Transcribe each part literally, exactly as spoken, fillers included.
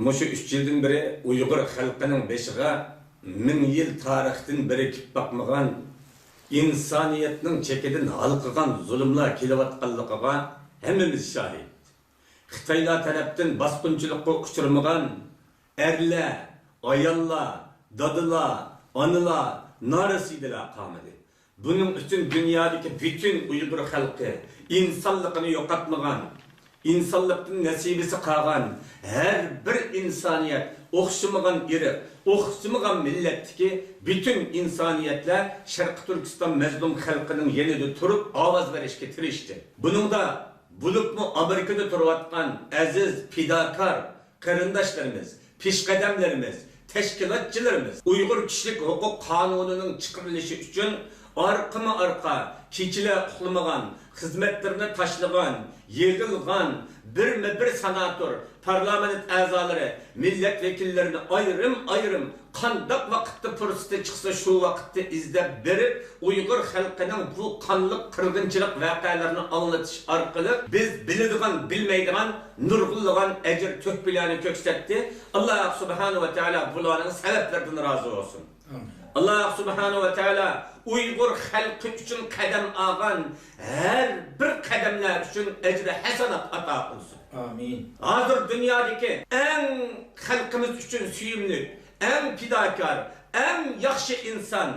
مۇشۇ ئۈچ يىلدىن بېرى ئۇيغۇر خەلقىنىڭ بېشىغا مىڭ يىل تارىختىن بېرى كېلىپ باقمىغان، ئىنسانىيەتنىڭ چېكىدىن ھالقىغان زۇلۇملار كېلىۋاتقانلىقىغا ھەممىمىز شاھىت. خىتايلار تەرەپتىن باسقۇنچىلىققا ئۇچرىمىغان ئەرلەر، ئاياللار، دادىلار، ئانىلار نارەسىدىلەر قالمىدى. بۇنىڭ ئۈچۈن دۇنيادىكى پۈتۈن ئۇيغۇر خەلقى، ئىنسانلىقىنى يوقاتمىغان، ئىنسانلىقتىن نەسىبىسى قالغان ھەر بىر ئىنسانىيەت، ئوخشىمىغان ئىرق، ئوخشىمىغان مىللەتتىكى پۈتۈن ئىنسانىيەتلەر شەرقىي تۈركىستان مەزلۇم خەلقىنىڭ يېنىدا تۇرۇپ ئاۋاز بېرىشكە تىرىشتى. بۇنىڭدا بولۇپمۇ ئامېرىكىدا تۇرۇۋاتقان ئەزىز پىداكار قېرىنداشلىرىمىز، پېشقەدەملىرىمىز، تەشكىلاتچىلىرىمىز ئۇيغۇر كىشىلىك ھوقۇق قانۇنىنىڭ چىقىرىلىشى ئۈچۈن ئارقىمۇ ئارقا، كېچىلەر ئۇخلىمىغان، خىزمەتلىرىنى تاشلىغان، يىغىلغان، بىرمۇ بىر سېناتور، پارلامېنت ئەزالىرى، مىللەت ۋەكىللىرىنى ئايرىم-ئايرىم قانداق ۋاقىتتا پۇرسىتى چىقسا، شۇ ۋاقىتتا ئىزدەپ بېرىپ، ئۇيغۇر خەلقىنىڭ بۇ قانلىق قىرغىنچىلىق ۋەقەلىرىنى ئاڭلىتىش ئارقىلىق بىز بىلىدىغان، بىلمەيدىغان نۇرغۇنلىغان ئەجىر تۆھپىلەرنى كۆرسەتتى. ئاللا سۇبھانەھۇ ۋە تائالا بۇلارنىڭ سەۋەبلىرىدىن رازى بولسۇن. ئامىن. ئاللا سۇبھانەھۇ ۋە تائالا ئۇيغۇر خەلقى ئۈچۈن قەدەم ئالغان ھەر بىر قەدەملەر ئۈچۈن ئەجرى ھەسەنات ئاتا قىلسۇن. ئامىن. ھازىر دۇنيادىكى ئەڭ خەلقىمىز ئۈچۈن سۆيۈملۈك، ئەڭ پىداكار، ئەڭ ياخشى ئىنسان،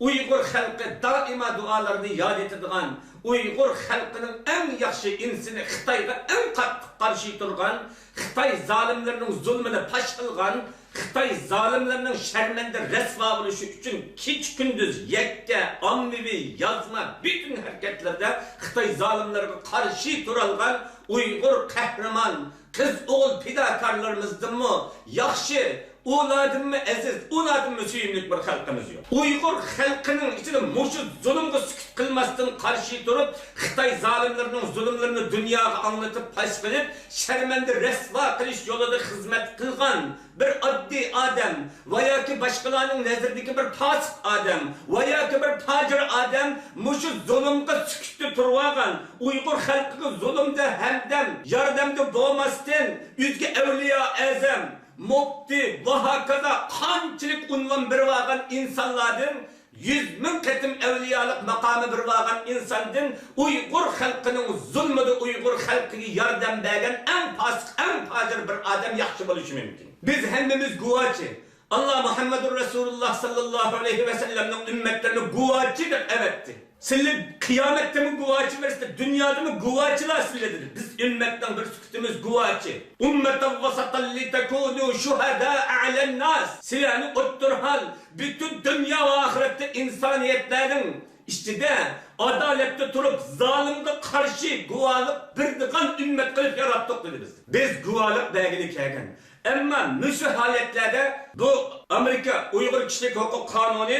ئۇيغۇر خەلقى دائىما دۇئالاردا ياد ئېتىدىغان، ئۇيغۇر خەلقىنىڭ ئەڭ ياخشى ئىنسىنى، خىتايغا ئەڭ قاتتىق قارشى تۇرغان، خىتاي زالىملىرىنىڭ زۇلمىنى پاش قىلغان، خىتاي زالىملىرىنىڭ شەرمەندە رەسۋا بولۇشى ئۈچۈن كېچە-كۈندۈز يەككە، ئاممىۋى، يازما، پۈتۈن ھەرىكەتلەردە خىتاي زالىملىرىغا قارشى تۇرالىغان ئۇيغۇر قەھرىمان قىز-ئوغۇل پىداكارلىرىمىزدىنمۇ ياخشى، ئۇلاردىنمۇ ئەزىز، ئۇلاردىنمۇ سۆيۈملۈك بىر خەلقىمىز يوق. ئۇيغۇر خەلقىنىڭ ئىچىدە مۇشۇ زۇلۇمغا سۈكۈت قىلماستىن قارشى تۇرۇپ، خىتاي زالىملىرىنىڭ زۇلۇملىرىنى دۇنياغا ئاڭلىتىپ پاش قىلىپ، شەرمەندە رەسۋا قىلىش يولىدا خىزمەت قىلغان بىر ئاددىي ئادەم ۋە ياكى باشقىلارنىڭ نەزىرىدىكى بىر پاسىق ئادەم ۋە ياكى بىر پاجىر ئادەم مۇشۇ زۇلۇمغا سۈكۈتتە تۇرۇۋالغان، ئۇيغۇر خەلقىگە زۇلۇمدا ھەمدەم، ياردەمدە بولماستىن، ئۆزگە ئەۋلىيا ئەزەم، مۇپتى ۋە ھاكازا قانچىلىك ئۇنۋان بېرىۋالغان ئىنسانلاردىن، يۈز مىڭ قېتىم ئەۋلىيالىق ماقامى بېرىۋالغان ئىنساندىن ئۇيغۇر خەلقىنىڭ زۇلمىدا ئۇيغۇر خەلقىگە ياردەم بەرگەن ئەڭ پاسىق، ئەڭ پاجىر بىر ئادەم ياخشى بولۇشى مۇمكىن. بىز ھەممىمىز گۇۋاچى. ئاللا مۇھەممەدۇر رەسۇلۇللا ساللاللاھۇ ئەلەيھى ۋەسەللەمنىڭ ئۈممەتلىرىنى گۇۋاچى دەپ ئەۋەتتى. سىلى قىيامەتتىمۇ گۇۋاچى بېرىسىلەر، دۇنيادىمۇ گۇۋاچىلار سىلى دېدى. بىز ئۈممەتنىڭ بىر سۈپىتىمىز گۇۋاچى. أمة وسطا لتكونوا شهداء على الناس. سىلەرنى ئوتتۇرا ھال، پۈتۈن دۇنيا ۋە ئاخىرەتتە ئىنسانىيەتلەرنىڭ ئىچىدە ئادالەتتە تۇرۇپ، زالىمغا قارشى گۇۋاھلىق بېرىدىغان ئۈممەت قىلىپ ياراتتۇق دېدى بىز. بىز گۇۋاھلىق بەرگىلى كەلگەن. ئەمما مۇشۇ ھالەتلەردە بۇ ئامېرىكا ئۇيغۇر كىشىلىك ھوقۇق قانۇنى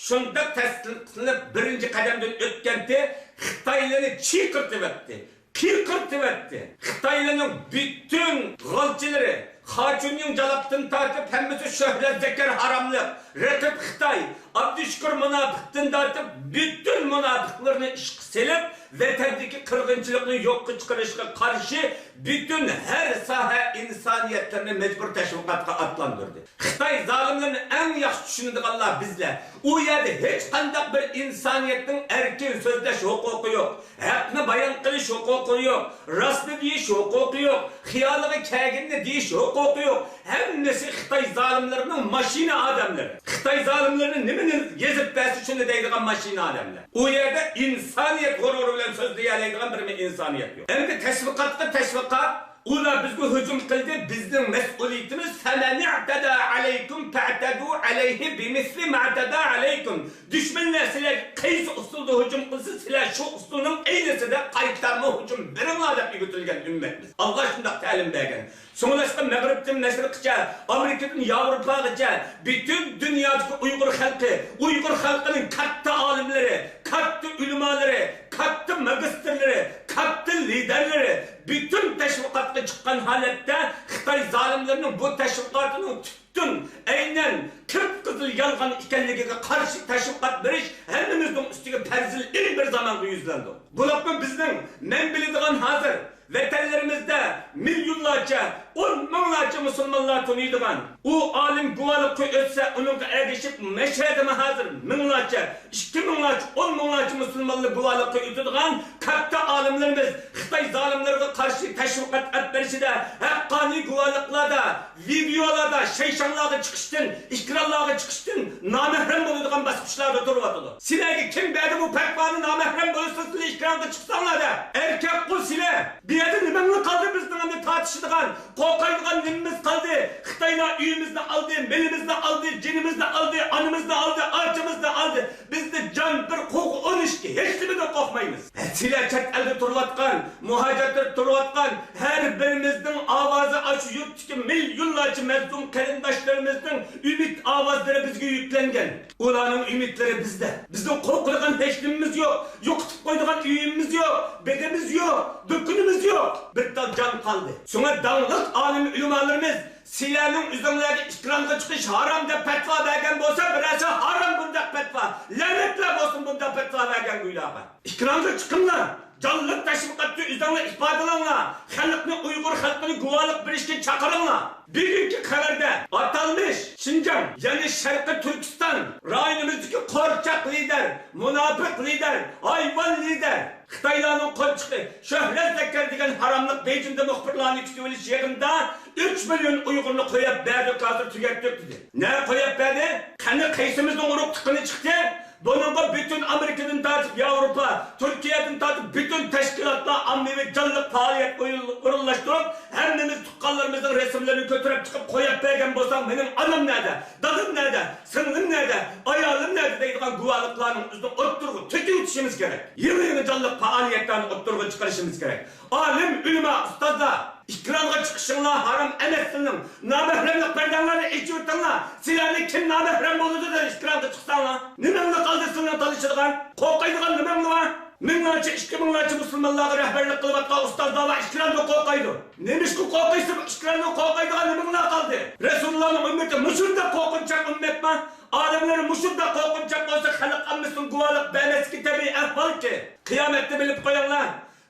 شۇنداق تەستىقلىنىپ، بىرىنچى قەدەمدىن ئۆتكەنتى، خىتايلارنى چىقىرتىۋەتتى، قىرقىرتىۋەتتى. خىتايلارنىڭ پۈتۈن غالچىلىرى، خاچۈنيىڭ جالاپتىن تارتىپ ھەممىسى شۆھرەت زەكەر ھاراملىق، رەقىب خىتاي، ئابدۇشۈكۈر مۇناپىقتىن تارتىپ پۈتۈن مۇناپىقلىرىنى ئىشقا سېلىپ، ۋەتەندىكى قىرغىنچىلىقنى يوققا چىقىرىشقا قارشى پۈتۈن ھەر ساھە ئىنسانىيەتلىرىنى مەجبۇر تەشۋىقاتقا ئاتلاندۇردى. خىتاي زالىملىرىنى ئەڭ ياخشى چۈشىنىدىغانلار بىزلەر. ئۇ يەردە ھېچقانداق بىر ئىنسانىيەتنىڭ ئەركىن سۆزلەش ھوقۇقى يوق، ھەقنى بايان قىلىش ھوقۇقى يوق، راستنى دېيىش ھوقۇقى يوق، خىيالىغا كەلگىنىنى دېيىش ھوقۇقى يوق. ھەممىسى خىتاي زالىملىرىنىڭ ماشىنا ئادەملىرى. خىتاي زالىملىرىنى نېمىنى يېزىپ بەرسە، شۇنى دەيدىغان ماشىنا ئادەملەر. ئۇ يەردە ئىنسانىيەت غۇرۇرى بىلەن سۆزلىيەلەيدىغان بىرمۇ ئىنسانىيەت يوق. ئەمدى تەشۋىقاتقا تەشۋىقات، ئۇلار بىزگە ھۇجۇم قىلدى، بىزنىڭ مەسئۇلىيىتىمىز، فمن اعتدى عليكم فاعتدوا عليه بمثل ما اعتدى عليكم. دۈشمەنلەر سىلەرگە قايسى ئۇسۇلدا ھۇجۇم قىلسا، سىلەر شۇ ئۇسۇلنىڭ ئەينىسىدە قايتارما ھۇجۇم بېرىڭلار دەپ ئۆگىتىلگەن ئۈممەتمىز. ئاللا شۇنداق تەلىم بەرگەن. شۇڭلاشقا مەغرىبتىن مەشرىققىچە، ئامېرىكىدىن ياۋروپاغىچە پۈتۈن دۇنيادىكى ئۇيغۇر خەلقى، ئۇيغۇر خەلقىنىڭ كاتتا ئالىملىرى، كاتتا ئۆلىمالىرى، كاتتا ماگىستىرلىرى، كاتتا لىدېرلىرى پۈتۈن تەشۋىقاتقا چىققان ھالەتتە خىتاي زالىملىرىنىڭ بۇ تەشۋىقاتىنىڭ پۈتۈن ئەينەن قىپقىزىل يالغان ئىكەنلىكىگە قارشى تەشۋىقات بېرىش ھەممىمىزنىڭ ئۈستىگە پەرزىل ئىلىم بىر زامانغا يۈزلەندى. بولۇپمۇ بىزنىڭ، مەن بىلىدىغان ھازىر ۋەتەنلىرىمىزدە مىليونلارچە ئون مىڭلارچە مۇسۇلمانلار تونۇيدىغان، ئۇ ئالىم گۇۋاھلىققا ئۆتسە، ئۇنىڭغا ئەگىشىپ مەشھەدىمۇ ھازىر مىڭلارچە، ئىككى مىڭلارچە، ئون مىڭلارچە مۇسۇلمانلار گۇۋاھلىققا ئۆتىدىغان كاتتا ئالىملىرىمىز خىتاي زالىملىرىغا قارشى تەشۋىقات ئېلىپ بېرىشىدە ھەققانىي گۇۋاھلىقلاردا، ۋىدېئولاردا شەيشاڭلارغا چىقىشتىن، ئېكرانلارغا چىقىشتىن نامەھرەم بولىدىغان باسقۇچلاردا تۇرۇۋاتىدۇ. سىلەرگە كىم بەردى بۇ پەتۋانى نامەھرەم بولۇشقا سىلەر ئېكرانغا چىقساڭلار دەپ؟ ئەركەكقۇ سىلەر! بۇ يەردە نېمەڭلار قالدى بىزنىڭ ئەمدى تارتىشىدىغان، قورقايدىغان نېمىمىز قالدى؟ خىتايلار ئۆيىمىزنى ئالدى، مېلىمىزنى ئالدى، جېنىمىزنى ئالدى، ئانىمىزنى ئالدى، ئاچىمىزنى ئالدى. بىزدە جان بىر، قوغۇ ئون ئىككى، ھېچنېمىدىن قورقمايمىز. سىلەر چەت ئەلدە تۇرۇۋاتقان، مۇھاجىرەتتە تۇرۇۋاتقان ھەر بىرىمىزنىڭ ئاۋازى ئاشۇ يۇرتتىكى مىليونلارچە مەزلۇم قېرىنداشلىرىمىزنىڭ ئۈمىد ئاۋازلىرى بىزگە يۈكلەنگەن. ئۇلارنىڭ ئۈمىدلىرى بىزدە. بىزنىڭ قورقىدىغان ھېچنېمىمىز يوق، يوقىتىپ قويىدىغان ئۆيىمىز يوق، بېغىمىز يوق، دۇكىنىمىز يوق. بىر تال جان قالدى. شۇڭا داڭلىق ئالىم ئۆلىمالىرىمىز سىلەرنىڭ ئۆزۈڭلارگە ئېكرانغا چىقىش ھارام دەپ پەتۋا بەرگەن بولسا، بىرەرسى ھارام بۇنداق پەتۋا، لەنەتلەر بولسۇن بۇنداق پەتۋا بەرگەنگە ئۇلارغا. ئېكرانغا چىقىڭلار، جانلىق تەشۋىقاتتا ئۆزۈڭلار ئىپادىلەڭلار، خەلقنى، ئۇيغۇر خەلقىنى گۇۋاھلىق بېرىشكە چاقىرىڭلار. بۈگۈنكى خەۋەردە ئاتالمىش شىنجاڭ، يەنى شەرقىي تۈركىستان رايونىمىزدىكى قورچاق لىدەر، مۇناپىق لىدەر، ھايۋان لىدەر، خىتايلارنىڭ قونچىقى شۆھرەت زەككار دېگەن ھاراملىق بېيجىڭدا مۇخبىرلارنى كۈتۈۋېلىش يىغىنىدا ئۈچ مىليون ئۇيغۇرنى قويۇپ بەردۇق، ھازىر تۈگەتتۇق دېدى. نە قويۇپ بەردى؟ قېنى قايسىمىزنىڭ ئۇرۇق تۇغقىنى چىقتى؟ بۇنىڭغا پۈتۈن ئامېرىكىدىن تارتىپ ياۋروپا، تۈركىيەدىن تارتىپ پۈتۈن تەشكىلاتلار ئاممىۋى جانلىق پائالىيەت ئورۇنلاشتۇرۇپ، ھەممىمىز تۇغقانلىرىمىزنىڭ رەسىملىرىنى كۆتۈرۈپ چىقىپ قويۇپ بەرگەن بولساڭ، مېنىڭ ئانام نەدە؟ دادام نەدە؟ سىڭلىم نەدە؟ ئايالىم نەدە؟ دەيدىغان گۇۋاھلىقلارنىڭ ئۆزىنى ئوتتۇرىغا تۆكۈۋېتىشىمىز كېرەك. يېڭى، يېڭى جانلىق پائالىيەتلەرنى ئوتتۇرىغا چىقىرىشىمىز كېرەك. ئالىم، ئۆلىما، ئۇستازلار، ئېكرانغا چىقىشىڭلار ھارام ئەمەس سىلىنىڭ. نامەھرەملىك پەردەڭلارنى ئېچىۋېتىڭلار. سىلەرنى كىم نامەھرەم بولىدۇ دەپ ئېكرانغا چىقساڭلار؟ نېمەڭلار قالدى سىلىنىڭ تالىشىدىغان؟ قورقايدىغان نېمەڭلار بار؟ مىڭلارچە، ئىككى مىڭلارچە مۇسۇلمانلارغا رەھبەرلىك قىلىۋاتقان ئۇستازلار بار، ئېكراندىن قورقايدۇ. نېمىشقا قورقايسىز؟ ئېكراندىن قورقايدىغان نېمىڭلار قالدى؟ رەسۇلۇللانىڭ ئۈممىتى مۇشۇنداق قورقۇنچاق ئۈممەتما؟ ئالىملىرى مۇشۇنداق قورقۇنچاق بولسا، خەلق ئاممىسىنىڭ گۇۋاھلىق بەرمەسلىكى تەبىئىي ئەھۋالكى. قىيامەتتە بىلىپ قويۇڭلار،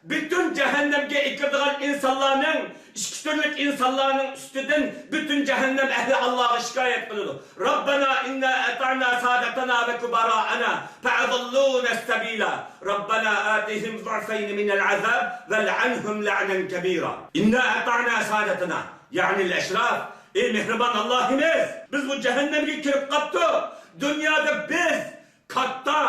پۈتۈن جەھەننەمگە ئەكىرىدىغان ئىنسانلارنىڭ، ئىككى تۈرلۈك ئىنسانلارنىڭ ئۈستىدىن پۈتۈن جەھەننەم ئەھلى ئاللاغا شىكايەت قىلىدۇ. ربنا إنا أطعنا سادتنا وكبراءنا فأضلونا السبيلا. ربنا آتهم ضعفين من العذاب والعنهم لعنا كبيرا. إنا أطعنا سادتنا، يعني الأشراف. ئەي مېھرىبان ئاللاھىمىز، بىز بۇ جەھەننەمگە كىرىپ قاپتۇق. دۇنيادا بىز كاتتا،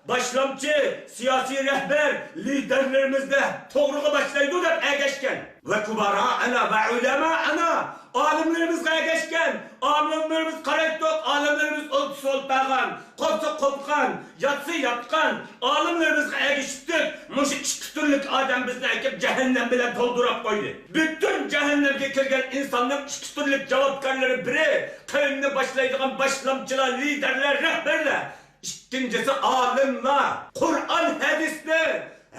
باشلامچى، سىياسىي رەھبەر، لىدەرلىرىمىزدە توغرىغا باشلايدۇ دەپ ئەگەشكەن. وكبراءنا وعلماءنا، ئالىملىرىمىزغا ئەگەشكەن. ئالىملىرىمىز قارايتتۇق، ئالىملىرىمىز ئولتۇرسا ئولتۇرغان، قوپسا قوپقان، ياتسا ياتقان، ئالىملىرىمىزغا ئەگىشىپتۇق. مۇشۇ ئىككى تۈرلۈك ئادەم بىزنى ئەكىپ جەھەننەم بىلەن تولدۇرۇپ قويدى. پۈتۈن جەھەننەمگە كىرگەن ئىنساننىڭ ئىككى تۈرلۈك جاۋابكارلىرى بىرى، قەۋمنى باشلايدىغان باشلامچىلار، لىدەرلەر، رەھبەرلەر. ئىككىنچىسى ئالىملار، قۇرئان، ھەدىسنى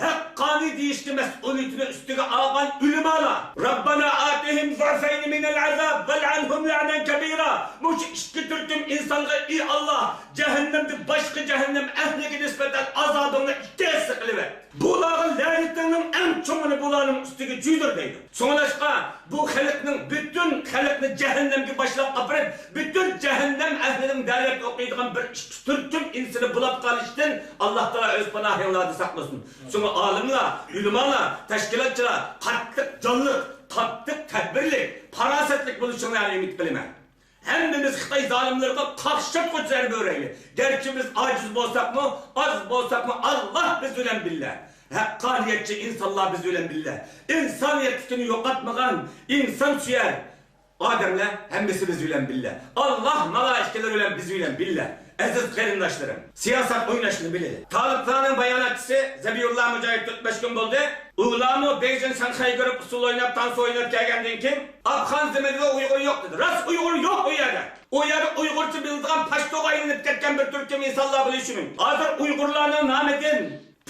ھەققانىي دېيىشكە مەسئۇلىيىتىنى ئۈستىگە ئالغان ئۆلىمالار. ربنا آتهم ضعفين من العذاب والعنهم لعنا كبيرا. مۇشۇ ئىككى تۈركۈم ئىنسانغا، ئى ئاللا، جەھەننەمدە باشقا جەھەننەم ئەھلىگە نىسبەتەن ئازابىڭنى ئىككى ھەسسە قىلىۋەت. بۇلارغا لەنىتىڭنىڭ ئەڭ چوڭىنى بۇلارنىڭ ئۈستىگە چۈيدۈر دەيدۇ. شۇڭلاشقا بۇ خەلقنىڭ، پۈتۈن خەلقنى جەھەننەمگە باشلاپ ئاپىرىپ، پۈتۈن جەھەننەم ئەھلىنىڭ نەلەتكە ئوقۇيدىغان بىر ئىككى تۈركۈم ئىنسىنى بۇلاپ قالىشتىن ئاللا تائالا ئۆز پاناھىڭلاردا ساقلىسۇن. شۇڭا ئالىملار، ئۆلىمالار، تەشكىلاتچىلار قاتتىق جانلىق، قاتتىق تەدبىرلىك، پاراسەتلىك بولۇشۇڭلارنى ئۈمىد قىلىمەن. ھەممىمىز خىتاي زالىملىرىغا قاقشاتقۇچ زەربە بېرەيلى. گەرچە بىز ئاجىز بولساقمۇ، ئاز بولساقمۇ، ئاللا بىز بىلەن بىللە. ھەققانىيەتچى ئىنسانلار بىز بىلەن بىللە. ئىنسانىيەتلىكىنى يوقاتمىغان، ئىنسانسۆيەر ئادەملەر ھەممىسى بىز بىلەن بىللە. ئاللا مالائىكىلىرى بىلەن بىز بىلەن بىللە. ئەزىز قېرىنداشلىرىم، سىياسەت ئويناشنى بىلىلى. تالىپلارنىڭ باياناتچىسى زەبىھۇللا مۇجاھىد تۆت بەش كۈن بولدى. ئۇلارمۇ بېيجىڭ، شاڭخەي كۆرۈپ ئۇسسۇل ئويناپ، تانسا ئويناپ كەلگەندىن كېيىن، ئافغان زېمىنىدا ئۇيغۇر يوق دېدى. راست، ئۇيغۇر يوق ئۇ يەردە. ئۇ يەردە ئۇيغۇرچە بىلىدىغان پاشتوغا ئايلىنىپ كەتكەن بىر تۈركۈم ئىنسانلار بولۇشى مۇمكىن. ھازىر ئۇيغۇرلارنىڭ نامىدىن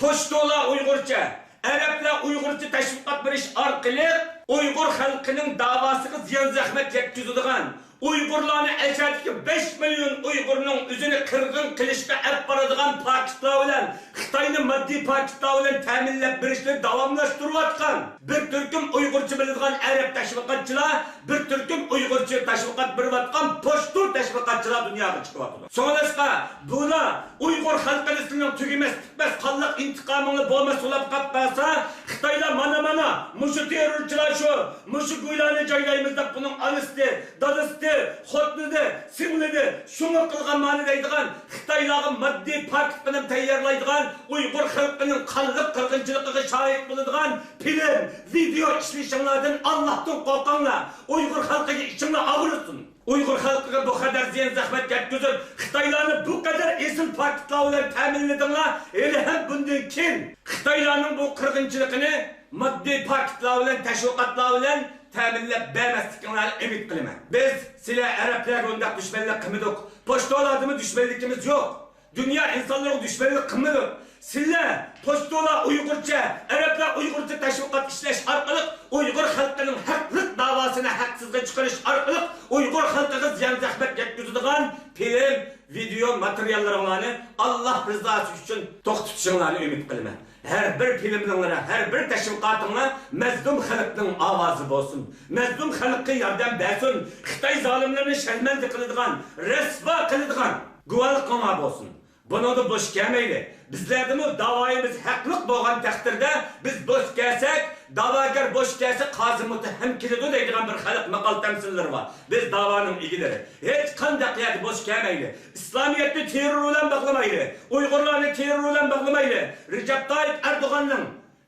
پۇشتۇلار ئۇيغۇرچە، ئەرەبلەر ئۇيغۇرچە تەشۋىقات بېرىش ئارقىلىق ئۇيغۇر خەلقىنىڭ داۋاسىغا زىيان-زەخمەت يەتكۈزىدىغان، ئۇيغۇرلارنى، ئەشەدىكى بەش مىليون ئۇيغۇرنىڭ ئۆزىنى قىرغىن قىلىشقا ئەپ بارىدىغان پاكىتلار بىلەن، خىتاينى ماددىي پاكىتلار بىلەن تەمىنلەپ بېرىشنى داۋاملاشتۇرۇۋاتقان بىر تۈركۈم ئۇيغۇرچە بىلىدىغان ئەرەب تەشۋىقاتچىلار، بىر تۈركۈم ئۇيغۇرچە تەشۋىقات بېرىۋاتقان پوشتۇر تەشۋىقاتچىلار دۇنياغا چىقىۋاتىدۇ. شۇڭلاشقا بۇلار ئۇيغۇر خەلقىنى سىلىنىڭ تۈگىمەس پۈتمەس قانلىق ئىنتىقامىڭلار بولماس ئۇلاپ قاپ قالسا، خىتايلار مانا مانا مۇشۇ تېررورچىلار شۇ، مۇشۇ گۇيلارنى جايلايمىز دەپ بۇنىڭ ئانىسى، دادىسى، خوتۇنى، سىڭلىنى شۇڭا قىلغان مانا دەيدىغان، خىتايلارغا ماددىي پاكىت بىلەن تەييارلايدىغان، ئۇيغۇر خەلقىنىڭ قانلىق قىرغىنچىلىقىغا شاھىت بولىدىغان فىلىم، ۋىدېئو ئىشلىشىڭلاردىن ئاللاھتىن قورقۇڭلار. ئۇيغۇر خەلقىگە ئىچىڭلار ئاغرىسۇن. ئۇيغۇر خەلقىگە بۇ قەدەر زىيان-زەخمەت يەتكۈزۈپ، خىتايلارنى بۇ قەدەر ئېسىل پاكىتلار بىلەن تەمىنلىدىڭلار، ھېلىھەم بۇندىن كېيىن خىتايلارنىڭ بۇ قىرغىنچىلىقىنى ماددىي پاكىتلار بىلەن، تەشۋىقاتلار بىلەن تەمىنلەپ بەرمەسلىكىڭلارنى ئۈمىد قىلىمەن. بىز سىلەر ئەرەبلەرگە ئۇنداق دۈشمەنلىك قىلمىدۇق. پوشتولاردىمۇ دۈشمەنلىكىمىز يوق. دۇنيا ئىنسانلىرىغا دۈشمەنلىك قىلمىدۇق. سىلەر پوشتولا ئۇيغۇرچە، ئەرەبلەر ئۇيغۇرچە تەشۋىقات ئىشلەش ئارقىلىق ئۇيغۇر خەلقىنىڭ ھەقلىق داۋاسىنى ھەقسىزگە چىقىرىش ئارقىلىق ئۇيغۇر خەلقىگە زىيان-زەخمەت يەتكۈزىدىغان فىلىم، ۋىدېئو ماتېرىياللىرىڭلارنى ئاللاھ رىزاسى ئۈچۈن توختىتىشىڭلارنى ئۈمىد قىلىمەن. ھەر بىر فىلىملىرىڭلار، ھەر بىر تەشۋىقاتىڭلار مەزلۇم خەلقنىڭ ئاۋازى بولسۇن. مەزلۇم خەلققە ياردەم بەرسۇن. خىتاي زالىملىرىنى شەرمەندە قىلىدىغان، رەسۋا قىلىدىغان گۇۋاھلىقىڭلار بولسۇن. بۇنىڭدا بوش كەلمەيلى. بىزلەردىمۇ داۋايىمىز ھەقلىق بولغان تەقدىردە، بىز بوش كەلسەك، داۋاگەر بوش كەلسە، قازى مۇتتەھەم كېلىدۇ دەيدىغان بىر خەلق ماقال-تەمسىللىرى بار. بىز داۋانىڭ ئىگىلىرى. ھېچقانداق يەردە بوش كەلمەيلى. ئىسلامىيەتنى تېررور بىلەن باغلىمايلى. ئۇيغۇرلارنى تېررور بىلەن باغلىمايلى. رىجەپ تايىپ ئەردوغاننىڭ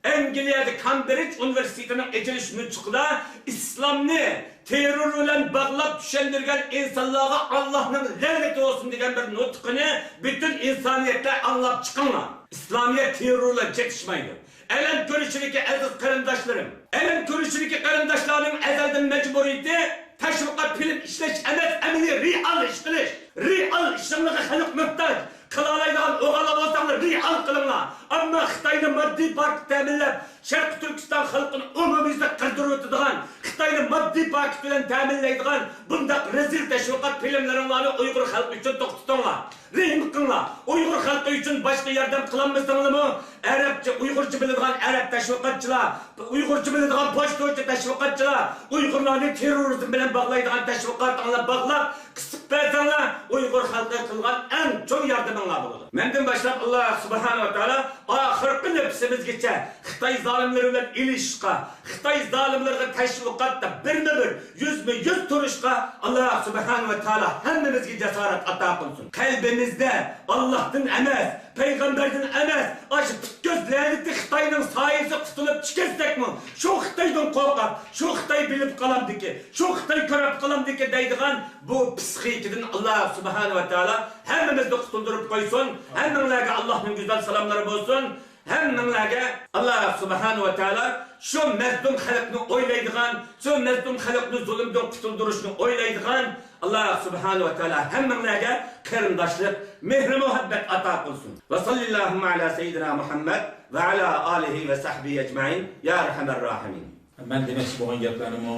ئەنگلىيەدە كامبرىج ئۇنىۋېرسىتېتىنىڭ ئېچىلىش نۇتقىدا ئىسلامنى تېررور بىلەن باغلاپ چۈشەندۈرگەن ئىنسانلارغا ئاللاھنىڭ لەنىتى بولسۇن دېگەن بىر نۇتقىنى پۈتۈن ئىنسانىيەتلەر ئاڭلاپ چىقىڭلار. ئىسلامىيەت تېررور بىلەن چېتىشمايدۇ. ئەلەم كۆرۈشىدىكى ئەزىز قېرىنداشلىرىم، ئەلەم كۆرۈشىدىكى قېرىنداشلارنىڭ ئەزەلدىن مەجبۇرىيىتى تەشۋىقات، فىلىم ئىشلەش ئەمەس، ئەمەلىي رېئال ئىش قىلىش. رېئال ئىشىڭلارغا خەلق موھتاج. قىلالايدىغان ئوغۇللار بولساڭلار رېئال قىلىڭلار. ئەمما خىتاينى ماددىي پاكىت تەمىنلەپ، شەرقىي تۈركىستان خەلقىنى ئومۇميۈزلۈك قىردۇرۇۋېتىدىغان، خىتاينى ماددىي پاكىت بىلەن تەمىنلەيدىغان بۇنداق رەزىل تەشۋىقات فىلىملىرىڭلارنى ئۇيغۇر خەلقى ئۈچۈن توختىتىڭلار. رەھىم قىلىڭلار. ئۇيغۇر خەلقى ئۈچۈن باشقا ياردەم قىلالمىساڭلارمۇ، ئەرەبچە، ئۇيغۇرچە بىلىدىغان ئەرەب تەشۋىقاتچىلار، ئۇيغۇرچە بىلىدىغان پوچتىچى تەشۋىقاتچىلار، ئۇيغۇرلارنى تېررورىزم بىلەن باغلايدىغان تەشۋىقاتىڭلار باغلاپ، قىسىپ بەرسەڭلار، ئۇيغۇر خەلقىگە قىلغان ئەڭ چوڭ ياردىمىڭلار بولىدۇ. مەندىن باشلاپ ئاللاھ سۇبھانەھۇ ۋە تائالا ئاخىرقى نەپىسىمىزگىچە خىتاي زالىملىرى بىلەن ئېلىشىشقا، خىتاي زالىملىرىغا تەشۋىقاتتا بىرمۇ بىر، يۈزمۇ يۈز تۇرۇشقا ئاللاھ سۇبھانەھۇ ۋە تائالا ھەممىمىزگە جاسارەت ئاتا قىلسۇن. قەلبىمىزدە ئاللاھتىن ئەمەس، پەيغەمبەردىن ئەمەس، ئاشۇ پۈتكۈز لەنىتى خىتاينىڭ سايىسىغا قۇتۇلۇپ چىقىۋەتسەكمۇ، شۇ خىتايدىن قورقۇپ، شۇ خىتاي بىلىپ قالامدىكى، شۇ خىتاي كۆرۈپ قالامدىكى دەيدىغان بۇ پىسخىكىدىن ئاللاھ سۇبھانەھۇ ۋە تائالا ھەممىمىزنى قۇتۇلدۇرۇپ قويسۇن. ھەممىڭلارغا ئاللاھنىڭ گۈزەل سالاملىرى بولسۇن. ھەممىڭلارغا ئاللاھ سۇبھانەھۇ ۋە تائالا شۇ مەزلۇم خەلقنى ئويلايدىغان، شۇ مەزلۇم خەلقنى زۇلۇمدىن قۇتۇلدۇرۇشنى ئويلايدىغان ئاللاھ سۇبھانەھۇ ۋە تائالا ھەممىڭلارغا قېرىنداشلىق، مېھرى مۇھەببەت ئاتا قىلسۇن. ۋە سەللەللاھۇممە ئەلا سەييىدىنا مۇھەممەد ۋە ئەلا ئالىھى ۋە سەھبىھى ئەجمەئىن يا ئەرھەمەر راھىمىن. مەن دېمەكچى بولغان گەپلەرنىمۇ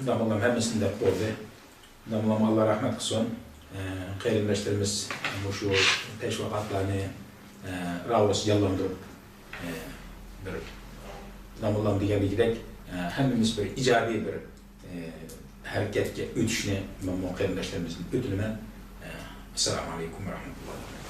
داموللام ھەممىسىنى دەپ بولدى. داموللامغا ئاللا رەھمەت قىلسۇن. ئە، قېرىنداشلىرىمىز مۇشۇ تەشۋىقاتلارنى، ئە، راۋۇرۇسقا جانلاندۇرۇپ، ئە، بىر داموللام دېگەندىكىدەك، ئە، ھەممىمىز بىر ئىجابىي بىر، ئە، ھەرىكەتكە ئۆتۈشنى مەنمۇ قېرىنداشلىرىمىزدىن ئۆتۈنىمەن. ئە، ئەسسالامۇ ئەلەيكۇم ۋە رەھمەتۇللاھى ۋە بەرىكاتۇھۇ.